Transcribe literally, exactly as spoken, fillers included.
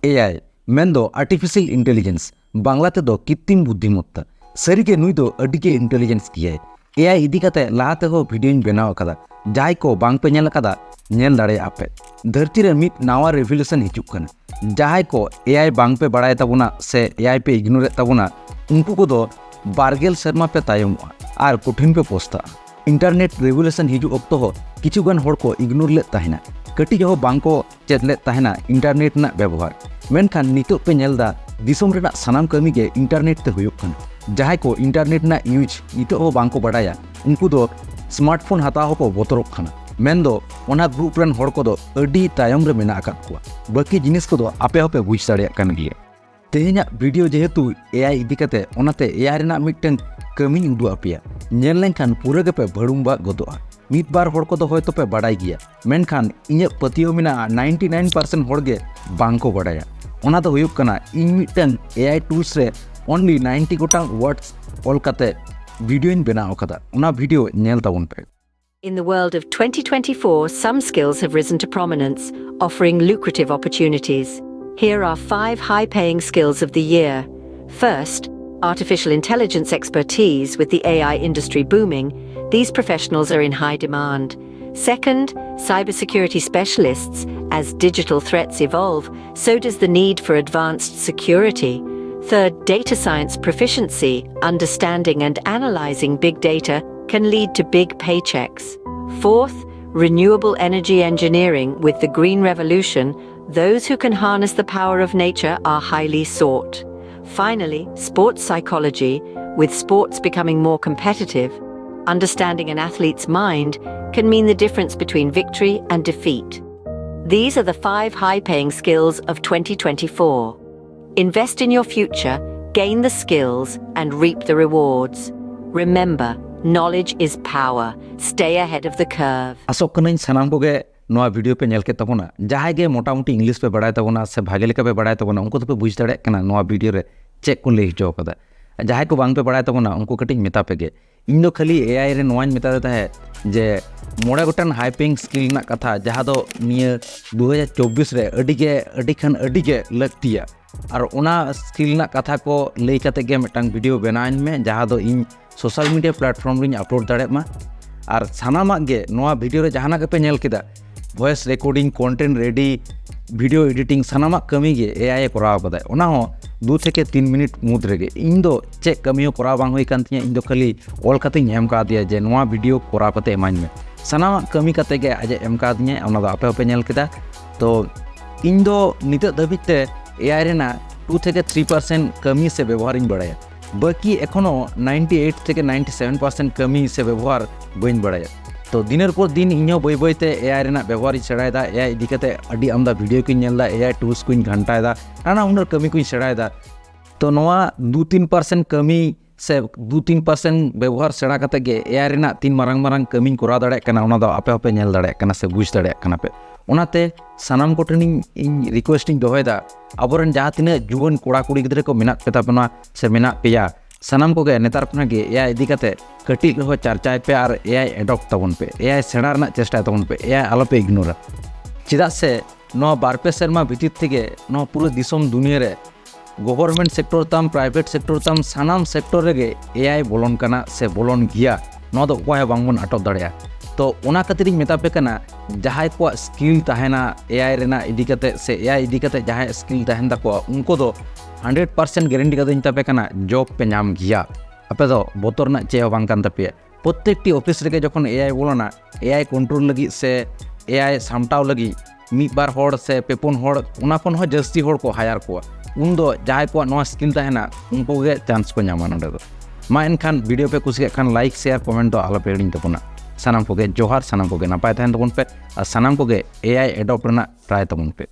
ᱮ ᱟᱭ ᱢᱮᱱᱫᱚ artificial intelligence, Bangla ᱛᱮᱫᱚ ᱠᱤᱛᱛᱤᱢ ᱵᱩᱫᱽᱫᱷᱤᱢᱚᱛᱛᱟ᱾ ᱥᱟᱹᱨᱤᱜᱮ ᱱᱩᱭ ᱫᱚ ᱟᱹᱰᱤᱜᱮ ᱤᱱᱴᱮᱞᱤᱡᱮᱱᱥ ᱜᱮᱭᱟᱭ᱾ ᱮ ᱟᱭ ᱤᱫᱤ ᱠᱟᱛᱮ ᱞᱟᱦᱟ ᱛᱮᱦᱚᱸ ᱵᱷᱤᱰᱤᱭᱳᱧ ᱵᱮᱱᱟᱣ ᱟᱠᱟᱫᱟ, ᱡᱟᱦᱟᱸᱭ ᱠᱚ ᱵᱟᱝ ᱯᱮ ᱧᱮᱞ ᱟᱠᱟᱫᱟ, ᱧᱮᱞ ᱫᱟᱲᱮᱭᱟᱜᱼᱟ ᱯᱮ᱾ ᱫᱷᱟᱹᱨᱛᱤ ᱨᱮ ᱢᱤᱫ ᱱᱟᱣᱟ ᱨᱮᱵᱷᱩᱞᱩᱥᱚᱱ ᱦᱤᱡᱩᱜ ᱠᱟᱱᱟ᱾ ᱡᱟᱦᱟᱸᱭ ᱠᱚ ᱮ ᱟᱭ ᱵᱟᱝ ᱯᱮ ᱵᱟᱲᱟᱭ ᱛᱟᱵᱚᱱᱟ ᱥᱮ ᱮ ᱟᱭ ᱯᱮ ᱤᱜᱱᱳᱨᱮᱫ ᱛᱟᱵᱚᱱᱟ, ᱩᱱᱠᱩ ᱠᱚᱫᱚ ᱵᱟᱨᱜᱮᱞ ᱥᱮᱨᱢᱟ ᱯᱮ ᱛᱟᱭᱚᱢᱚᱜᱼᱟ ᱟᱨ ᱠᱚᱴᱷᱤᱱ ᱯᱮ ᱯᱚᱥᱛᱟᱜᱼᱟ᱾ ᱤᱱᱴᱟᱨᱱᱮᱴ ᱨᱮᱵᱷᱩᱞᱩᱥᱚᱱ ᱦᱤᱡᱩᱜ ᱚᱠᱛᱚ ᱦᱚᱸ ᱠᱤᱪᱷᱩ ᱜᱟᱱ ᱦᱚᱲ ᱠᱚ ᱤᱜᱱᱳᱨ ᱞᱮᱫ ᱛᱟᱦᱮᱱᱟ, ᱠᱟᱹᱴᱤᱡ ᱦᱚᱸ ᱵᱟᱝ ᱠᱚ ᱪᱮᱫ ᱞᱮᱫ ᱛᱟᱦᱮᱱᱟ ᱤᱱᱴᱟᱨᱱᱮᱴ ᱨᱮᱱᱟᱜ ᱵᱮᱵᱚᱦᱟᱨ᱾ ᱢᱮᱱᱠᱷᱟᱱ ᱱᱤᱛᱚᱜ ᱯᱮ ᱧᱮᱞ ᱮᱫᱟ, ᱫᱤᱥᱚᱢ ᱨᱮᱱᱟᱜ ᱥᱟᱱᱟᱢ ᱠᱟᱹᱢᱤ ᱜᱮ ᱤᱱᱴᱟᱨᱱᱮᱴ ᱛᱮ ᱦᱩᱭᱩᱜ ᱠᱟᱱᱟ᱾ ᱡᱟᱦᱟᱸᱭ ᱠᱚ ᱤᱱᱴᱟᱨᱱᱮᱴ ᱨᱮᱱᱟᱜ ᱤᱭᱩᱡᱽ ᱱᱤᱛᱚᱜ ᱦᱚᱸ ᱵᱟᱝ ᱠᱚ ᱵᱟᱰᱟᱭᱟ, ᱩᱱᱠᱩ ᱫᱚ ᱥᱢᱟᱨᱴᱯᱷᱳᱱ ᱦᱟᱛᱟᱣ ᱦᱚᱸᱠᱚ ᱵᱚᱛᱚᱨᱚᱜ ᱠᱟᱱᱟ᱾ ᱢᱮᱱᱫᱚ ᱚᱱᱟ ᱜᱨᱩᱯ ᱨᱮᱱ ᱦᱚᱲ ᱠᱚᱫᱚ ᱟᱹᱰᱤ ᱛᱟᱭᱚᱢ ᱨᱮ ᱢᱮᱱᱟᱜ ᱟᱠᱟᱫ ᱠᱚᱣᱟ᱾ ᱵᱟᱹᱠᱤ ᱡᱤᱱᱤᱥ ᱠᱚᱫᱚ ᱟᱯᱮ ᱦᱚᱸᱯᱮ ᱵᱩᱡᱽ ᱫᱟᱲᱮᱭᱟᱜ ᱠᱟᱱ ᱜᱮᱭᱟ᱾ ᱛᱮᱦᱮᱧᱟᱜ ᱵᱷᱤᱰᱤᱭᱳ ᱡᱮᱦᱮᱛᱩ ᱮ ᱟᱭ ᱤᱫᱤ ᱠᱟᱛᱮ, ᱚᱱᱟᱛᱮ ᱮ ᱟᱭ ᱨᱮᱱᱟᱜ ᱢᱤᱫᱴᱟᱝ ᱠᱟᱹᱢᱤᱧ ᱩᱫᱩᱜ ᱟᱯᱮᱭᱟ᱾ ᱧᱮᱞ ᱞᱮᱱᱠᱷᱟᱱ ᱯᱩᱨᱟᱹ ᱜᱮᱯᱮ ᱵᱷᱟᱹᱲᱩᱢᱵᱟᱜ ᱜᱚᱫᱚᱜᱼᱟ᱾ ᱢᱤᱫ ᱵᱟᱨ ᱦᱚᱲ ᱠᱚᱫᱚ ᱦᱚᱭᱛᱚ ᱯᱮ ᱵᱟᱰᱟᱭ ᱜᱮᱭᱟ, ᱢᱮᱱᱠᱷᱟᱱ ᱤᱧᱟᱹᱜ ᱯᱟᱹᱛᱭᱟᱹᱣ ᱢᱮᱱᱟᱜᱼᱟ, ᱱᱟᱭᱤᱱᱴᱤ ᱱᱟᱭᱤᱱ ᱯᱟᱨᱥᱮᱱᱴ ᱦᱚᱲ ᱜᱮ ᱵᱟᱝ ᱠᱚ ᱵᱟᱰᱟᱭᱟ᱾ ᱚᱱᱟ ᱫᱚ ᱦᱩᱭᱩᱜ ᱠᱟᱱᱟ, ᱤᱧ ᱢᱤᱫᱴᱟᱝ ᱮ ᱟᱭ ᱴᱩᱞᱥ ᱨᱮ ᱚᱱᱞᱤ ᱱᱟᱭᱤᱱᱴᱤ ᱜᱚᱴᱟᱝ ᱣᱟᱨᱰᱥ ᱚᱞ ᱠᱟᱛᱮ ᱵᱷᱤᱰᱤᱭᱳᱧ ᱵᱮᱱᱟᱣ ᱟᱠᱟᱫᱟ᱾ ᱚᱱᱟ ᱵᱷᱤᱰᱤᱭᱳ ᱧᱮᱞ ᱛᱟᱵᱚᱱ ᱯᱮ᱾ In the world of twenty twenty-four, some skills have risen to prominence, offering lucrative opportunities. Here are five high paying skills of the year. First, artificial intelligence expertise. With the A I industry booming, these professionals are in high demand. Second, cybersecurity specialists. As digital threats evolve, so does the need for advanced security. Third, data science proficiency. Understanding and analyzing big data can lead to big paychecks. Fourth, renewable energy engineering. With the green revolution, those who can harness the power of nature are highly sought. Finally, sports psychology. With sports becoming more competitive, understanding an athlete's mind can mean the difference between victory and defeat. These are the five high paying skills of twenty twenty-four. Invest in your future, gain the skills, and reap the rewards. Remember, knowledge is power. Stay ahead of the curve. ᱟᱥᱚᱜ ᱠᱟᱹᱱᱟᱹᱧ ᱥᱟᱱᱟᱢ ᱠᱚᱜᱮ ᱱᱚᱣᱟ video ᱯᱮ ᱧᱮᱞ ᱠᱮᱫ ᱛᱟᱵᱚᱱᱟ᱾ ᱡᱟᱦᱟᱸᱭ ᱜᱮ ᱢᱚᱴᱟᱢᱩᱴᱤ ᱤᱝᱞᱤᱥ ᱯᱮ ᱵᱟᱲᱟᱭ ᱛᱟᱵᱚᱱᱟ ᱥᱮ ᱵᱷᱟᱜᱮ ᱞᱮᱠᱟ ᱯᱮ ᱵᱟᱲᱟᱭ ᱛᱟᱵᱚᱱᱟ, ᱩᱱᱠᱩ ᱫᱚᱯᱮ ᱵᱩᱡᱽ ᱫᱟᱲᱮᱭᱟᱜ ᱠᱟᱱᱟ ᱱᱚᱣᱟ ᱵᱷᱤᱰᱤᱭᱳ ᱨᱮ ᱪᱮᱫ ᱠᱚ ᱞᱟᱹᱭ ᱦᱚᱪᱚ ᱠᱟᱫᱟ᱾ ᱡᱟᱦᱟᱸᱭ ᱠᱚ ᱵᱟᱝ ᱯᱮ ᱵᱟᱲᱟᱭ ᱛᱟᱵᱚᱱᱟ, ᱩᱱᱠᱩ ᱠᱟᱹᱴᱤᱡ ᱢᱮᱛᱟ ᱯᱮᱜᱮ, ᱤᱧ ᱫᱚ ᱠᱷᱟᱹᱞᱤ ᱮ ᱟᱭ ᱨᱮ ᱱᱚᱣᱟᱧ ᱢᱮᱛᱟᱫᱮ ᱛᱟᱦᱮᱸᱫ ᱡᱮ ᱢᱚᱬᱮ ᱜᱚᱴᱟᱝ ᱦᱟᱭ ᱯᱮᱭᱤᱝ ᱥᱠᱤᱞ ᱨᱮᱱᱟᱜ ᱠᱟᱛᱷᱟ, ᱡᱟᱦᱟᱸ ᱫᱚ ᱱᱤᱭᱟᱹ ᱫᱩ ᱦᱟᱡᱟᱨ ᱪᱚᱵᱵᱤᱥ ᱨᱮ ᱟᱹᱰᱤ ᱜᱮ, ᱟᱹᱰᱤ ᱠᱷᱟᱱ ᱟᱹᱰᱤ ᱜᱮ ᱞᱟᱹᱠᱛᱤᱭᱟ᱾ ᱟᱨ ᱚᱱᱟ ᱥᱠᱤᱞ ᱨᱮᱱᱟᱜ ᱠᱟᱛᱷᱟ ᱠᱚ ᱞᱟᱹᱭ ᱠᱟᱛᱮ ᱜᱮ ᱢᱤᱫᱴᱟᱝ ᱵᱷᱤᱰᱤᱭᱳ ᱵᱮᱱᱟᱣᱟᱹᱧ ᱢᱮ, ᱡᱟᱦᱟᱸ ᱫᱚ ᱤᱧ ᱥᱳᱥᱟᱞ ᱢᱤᱰᱤᱭᱟ ᱯᱞᱟᱴᱯᱷᱚᱨᱢ ᱨᱤᱧ ᱟᱯᱞᱳᱰ ᱫᱟᱲᱮᱭᱟᱜ ᱢᱟ᱾ ᱟᱨ ᱥᱟᱱᱟᱢᱟᱜ ᱜᱮ ᱱᱚᱣᱟ ᱵᱷᱤᱰᱤᱭᱳ ᱨᱮ ᱡᱟᱦᱟᱱᱟᱜ ᱜᱮᱯᱮ ᱧᱮᱞ ᱠᱮᱫᱟ, voice recording, content ready, video editing, ᱥᱟᱱᱟᱢᱟᱜ ᱠᱟᱹᱢᱤ ᱜᱮ ᱮ ᱟᱭ ᱮ ᱠᱚᱨᱟᱣ ᱠᱟᱫᱟᱭ, ᱚᱱᱟ ᱦᱚᱸ ᱫᱩ ᱛᱷᱮᱠᱮ ᱛᱤᱱ ᱢᱤᱱᱤᱴ ᱢᱩᱫᱽ ᱨᱮᱜᱮ᱾ ᱤᱧ ᱫᱚ ᱪᱮᱫ ᱠᱟᱹᱢᱤ ᱦᱚᱸ ᱠᱚᱨᱟᱣ ᱵᱟᱝ ᱦᱩᱭ ᱠᱟᱱ ᱛᱤᱧᱟᱹ, ᱤᱧ ᱫᱚ ᱠᱷᱟᱹᱞᱤ ᱚᱞ ᱠᱟᱛᱮᱧ ᱮᱢ ᱠᱟᱣᱫᱮᱭᱟ ᱡᱮ ᱱᱚᱣᱟ ᱵᱷᱤᱰᱤᱭᱳ ᱠᱚᱨᱟᱣ ᱠᱟᱛᱮ ᱮᱢᱟᱹᱧ ᱢᱮ᱾ ᱥᱟᱱᱟᱢᱟᱜ ᱠᱟᱹᱢᱤ ᱠᱟᱛᱮ ᱜᱮ ᱟᱡ ᱮ ᱮᱢ ᱠᱟᱣᱫᱤᱧᱟᱭ, ᱚᱱᱟ ᱫᱚ ᱟᱯᱮ ᱦᱚᱸᱯᱮ ᱧᱮᱞ ᱠᱮᱫᱟ᱾ ᱛᱚ ᱤᱧ ᱫᱚ ᱱᱤᱛᱚᱜ ᱫᱷᱟᱹᱵᱤᱡ ᱛᱮ ᱮ ᱟᱭ ᱨᱮᱱᱟᱜ ᱴᱩ ᱛᱷᱮᱠᱮ ᱛᱷᱨᱤ ᱯᱟᱨᱥᱮᱱᱴ ᱠᱟᱹᱢᱤ ᱥᱮ ᱵᱮᱵᱚᱦᱟᱨᱤᱧ ᱵᱟᱲᱟᱭᱟ, ᱵᱟᱹᱠᱤ ᱮᱠᱷᱚᱱᱳ ᱱᱟᱭᱤᱱᱴᱤ ᱮᱭᱤᱴ ᱛᱷᱮᱠᱮ ᱱᱟᱭᱤᱱᱴᱤ ᱥᱮᱵᱷᱮᱱ ᱯᱟᱨᱥᱮᱱᱴ ᱠᱟᱹᱢᱤ ᱥᱮ ᱵᱮᱵᱚᱦᱟᱨ ᱵᱟᱹᱧ ᱵᱟᱲᱟᱭᱟ᱾ ᱛᱚ ᱫᱤᱱᱮᱨ ᱯᱚᱨ ᱫᱤᱱ ᱤᱧᱦᱚᱸ ᱵᱟᱹᱭ ᱵᱟᱹᱭᱛᱮ ᱮ ᱟᱭ ᱨᱮᱱᱟᱜ ᱵᱮᱵᱚᱦᱟᱨᱤᱧ ᱥᱮᱬᱟᱭᱮᱫᱟ, ᱮ ᱟᱭ ᱤᱫᱤ ᱠᱟᱛᱮ ᱟᱹᱰᱤ ᱟᱢᱫᱟ ᱵᱷᱤᱰᱤᱭᱳ ᱠᱚᱧ ᱧᱮᱞ ᱮᱫᱟ, ᱮ ᱟᱭ ᱴᱩᱞᱥ ᱠᱚᱧ ᱜᱷᱟᱱᱴᱟᱭᱮᱫᱟ, ᱱᱟᱱᱟ ᱦᱩᱱᱟᱹᱨ ᱠᱟᱹᱢᱤ ᱠᱚᱧ ᱥᱮᱬᱟᱭᱮᱫᱟ᱾ ᱛᱚ ᱱᱚᱣᱟ ᱫᱩ ᱛᱤᱱ ᱯᱟᱨᱥᱮᱱᱴ ᱠᱟᱹᱢᱤ ᱥᱮ ᱫᱩ ᱛᱤᱱ ᱯᱟᱨᱥᱮᱱᱴ ᱵᱮᱵᱚᱦᱟᱨ ᱥᱮᱬᱟ ᱠᱟᱛᱮ ᱜᱮ ᱮ ᱟᱭ ᱨᱮᱱᱟᱜ ᱛᱤᱱ ᱢᱟᱨᱟᱝ ᱢᱟᱨᱟᱝ ᱠᱟᱹᱢᱤᱧ ᱠᱚᱨᱟᱣ ᱫᱟᱲᱮᱭᱟᱜ ᱠᱟᱱᱟ, ᱚᱱᱟ ᱫᱚ ᱟᱯᱮ ᱦᱚᱸᱯᱮ ᱧᱮᱞ ᱫᱟᱲᱮᱭᱟᱜ ᱠᱟᱱᱟ ᱥᱮ ᱵᱩᱡᱽ ᱫᱟᱲᱮᱭᱟᱜ ᱠᱟᱱᱟ ᱯᱮ᱾ ᱚᱱᱟᱛᱮ ᱥᱟᱱᱟᱢ ᱠᱚᱴᱷᱮᱱᱤᱧ, ᱤᱧ ᱨᱤᱠᱩᱭᱮᱥᱴ ᱤᱧ ᱫᱚᱦᱚᱭᱮᱫᱟ, ᱟᱵᱚᱨᱮᱱ ᱡᱟᱦᱟᱸ ᱛᱤᱱᱟᱹᱜ ᱡᱩᱣᱟᱹᱱ ᱠᱚᱲᱟ ᱠᱩᱲᱤ ᱜᱤᱫᱽᱨᱟᱹ ᱠᱚ ᱢᱮᱱᱟᱜ ᱯᱮ ᱛᱟᱵᱚᱱᱟ ᱥᱮ ᱢᱮᱱᱟᱜ ᱯᱮᱭᱟ, ᱥᱟᱱᱟᱢ ᱠᱚᱜᱮ ᱱᱮᱛᱟᱨ ᱠᱷᱚᱱᱟᱜ ᱜᱮ ᱮ ᱟᱭ ᱤᱫᱤ ᱠᱟᱛᱮ ᱠᱟᱹᱴᱤᱡ ᱨᱮᱦᱚᱸ ᱪᱟᱨᱪᱟᱭ ᱯᱮ ᱟᱨ ᱮ ᱟᱭ ᱮᱰᱚᱯᱴ ᱛᱟᱵᱚᱱ ᱯᱮ, ᱮ ᱟᱭ ᱥᱮᱬᱟ ᱨᱮᱱᱟᱜ ᱪᱮᱥᱴᱟᱭ ᱛᱟᱵᱚᱱ ᱯᱮ, ᱮ ᱟᱭ ᱟᱞᱚᱯᱮ ᱤᱜᱱᱳᱨᱟ᱾ ᱪᱮᱫᱟᱜ ᱥᱮ ᱱᱚᱣᱟ ᱵᱟᱨ ᱯᱮ ᱥᱮᱨᱢᱟ ᱵᱷᱤᱛᱤᱨ ᱛᱮᱜᱮ ᱱᱚᱣᱟ ᱯᱩᱨᱟᱹ ᱫᱤᱥᱚᱢ ᱫᱩᱱᱤᱭᱟᱹ ᱨᱮ ᱜᱚᱵᱷᱚᱨᱱᱢᱮᱱᱴ ᱥᱮᱠᱴᱚᱨ ᱛᱟᱢ, ᱯᱨᱟᱭᱵᱷᱮᱴ ᱥᱮᱠᱴᱚᱨ ᱛᱟᱢ, ᱥᱟᱱᱟᱢ ᱥᱮᱠᱴᱚᱨ ᱨᱮᱜᱮ ᱮ ᱟᱭ ᱵᱚᱞᱚᱱ ᱠᱟᱱᱟ ᱥᱮ ᱵᱚᱞᱚᱱ ᱜᱮᱭᱟ᱾ ᱱᱚᱣᱟ ᱫᱚ ᱚᱠᱚᱭ ᱦᱚᱸ ᱵᱟᱝᱵᱚᱱ ᱟᱴᱚᱠ ᱫᱟᱲᱮᱭᱟᱜᱼᱟ᱾ ᱛᱚ ᱚᱱᱟ ᱠᱷᱟᱹᱛᱤᱨ ᱤᱧ ᱢᱮᱛᱟ ᱯᱮ ᱠᱟᱱᱟ, ᱡᱟᱦᱟᱸᱭ ᱠᱚᱣᱟᱜ ᱥᱠᱤᱞ ᱛᱟᱦᱮᱱᱟ ᱮ ᱟᱭ ᱨᱮᱱᱟᱜ ᱤᱫᱤ ᱠᱟᱛᱮ ᱥᱮ ᱮ ᱟᱭ ᱤᱫᱤ ᱠᱟᱛᱮ ᱡᱟᱦᱟᱸᱭᱟᱜ ᱥᱠᱤᱞ ᱛᱟᱦᱮᱱ ᱛᱟᱠᱚᱣᱟ, ᱩᱱᱠᱩ ᱫᱚ ᱦᱟᱱᱰᱨᱮᱰ ᱯᱟᱨᱥᱮᱱᱴ ᱜᱮᱨᱮᱱᱴᱤ ᱠᱟᱛᱮᱧ ᱢᱮᱛᱟ ᱯᱮ ᱠᱟᱱᱟ, ᱡᱚᱵ ᱯᱮ ᱧᱟᱢ ᱜᱮᱭᱟ᱾ ᱟᱯᱮ ᱫᱚ ᱵᱚᱛᱚᱨ ᱨᱮᱱᱟᱜ ᱪᱮᱫ ᱦᱚᱸ ᱵᱟᱝ ᱠᱟᱱ ᱛᱟᱯᱮᱭᱟ᱾ ᱯᱨᱚᱛᱛᱮᱠᱴᱤ ᱚᱯᱷᱤᱥ ᱨᱮᱜᱮ ᱡᱚᱠᱷᱚᱱ ᱮ ᱟᱭ ᱵᱚᱞᱚᱱᱟ, ᱮ ᱟᱭ ᱠᱚᱱᱴᱨᱳᱞ ᱞᱟᱹᱜᱤᱫ ᱥᱮ ᱮ ᱟᱭ ᱥᱟᱢᱴᱟᱣ ᱞᱟᱹᱜᱤᱫ ᱢᱤᱫ ᱵᱟᱨ ᱦᱚᱲ ᱥᱮ ᱯᱮ ᱯᱩᱱ ᱦᱚᱲ, ᱚᱱᱟ ᱠᱷᱚᱱ ᱦᱚᱸ ᱡᱟᱹᱥᱛᱤ ᱦᱚᱲ ᱠᱚ ᱦᱟᱭᱟᱨ ᱠᱚᱣᱟ, ᱩᱱᱫᱚ ᱡᱟᱦᱟᱸᱭ ᱠᱚᱣᱟᱜ ᱱᱚᱣᱟ ᱥᱠᱤᱞ ᱛᱟᱦᱮᱱᱟ, ᱩᱱᱠᱩ ᱜᱮ ᱪᱟᱱᱥ ᱠᱚ ᱧᱟᱢᱟ ᱱᱚᱸᱰᱮ ᱫᱚ᱾ ᱢᱟ ᱮᱱᱠᱷᱟᱱ ᱵᱷᱤᱰᱤᱭᱳ ᱯᱮ ᱠᱩᱥᱤᱭᱟᱜ ᱠᱷᱟᱱ ᱞᱟᱭᱤᱠ, ᱥᱮᱭᱟᱨ, ᱠᱚᱢᱮᱱᱴ ᱫᱚ ᱟᱞᱚᱯᱮ ᱦᱤᱲᱤᱧ ᱛᱟᱵᱚᱱᱟ᱾ ᱥᱟᱱᱟᱢ ᱠᱚᱜᱮ ᱡᱚᱦᱟᱨ, ᱥᱟᱱᱟᱢ ᱠᱚᱜᱮ ᱱᱟᱯᱟᱭ ᱛᱟᱦᱮᱱ ᱛᱟᱵᱚᱱ ᱯᱮ ᱟᱨ ᱥᱟᱱᱟᱢ ᱠᱚᱜᱮ ᱮ ᱟᱭ ᱮᱰᱚᱯᱴ ᱨᱮᱱᱟᱜ ᱴᱨᱟᱭ ᱛᱟᱵᱚᱱ ᱯᱮ᱾